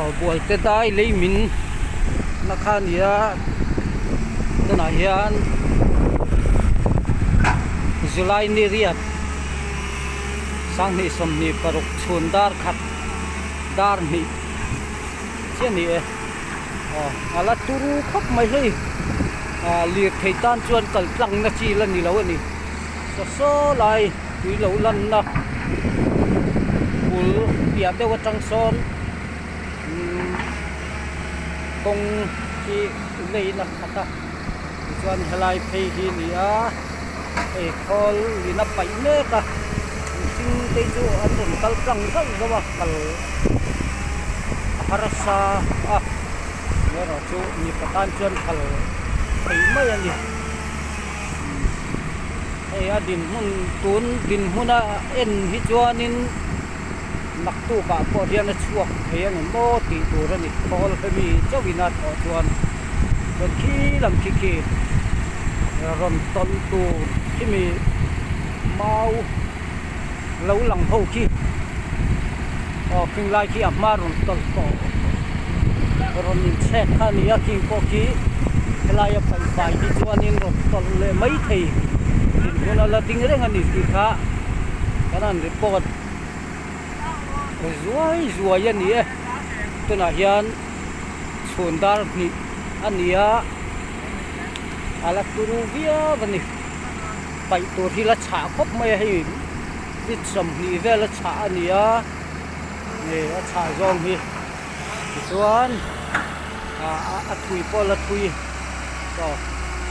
Aw bualte dai lei min na kha a ni a tunah hian July ni riat sanghnih 26 chhun dar khat dar hnih chiah a ni e aw a la turu khawp mai hei ah lirthei tan chuan kal tlang na chi la ni lo a ni saw saw lai tui lo lanna bul piah deuh atang sawn umm kawng hi lane a khat a tichuan helai phei hi a ni a hei khawl lin a paih mek a mihring te chu an rawn kal tlang zauh zauh a kal a harsa a erawh chu mipa tan chuan kal thei mai a ni. Hei a dinhmun tun dinhmuna en hi chuanin naktukah pawh hian a chhuak thei a ni maw tih tur a ni khawl hemi chauhin a thawh chuan chuan khi lam khi khi rawn tawlh tur khimi mau lo lang ho khi aw khing lai khi a hma rawn tawlh tawh rawn inchhek kha a ni a khing pawh khi helaia paih fai hi chuanin rawn tawlh leh mai thei dinhmun a la ding reng a ni tih kha kan han report zuai zuai a ni e tunah hian chhun dar hnih a ni a a la turu viau a ni. Paih tur hi la chhah khawp mai a hei feet 20 vel a chhah a ni a nge a chhah zawng hi tichuan ah a thui pawh la thui saw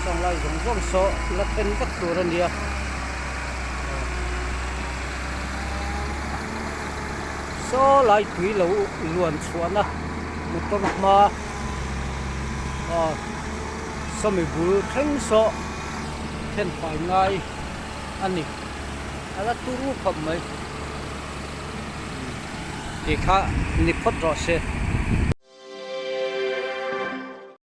sawng lai zawng zawng saw la then vek tur a ni a saw lai tui lo luan chhuahna motor hma aw sawmi bul thleng saw. Then fai ngai a ni. A la turu khawp mai. Tih kha ni phawt rawh se.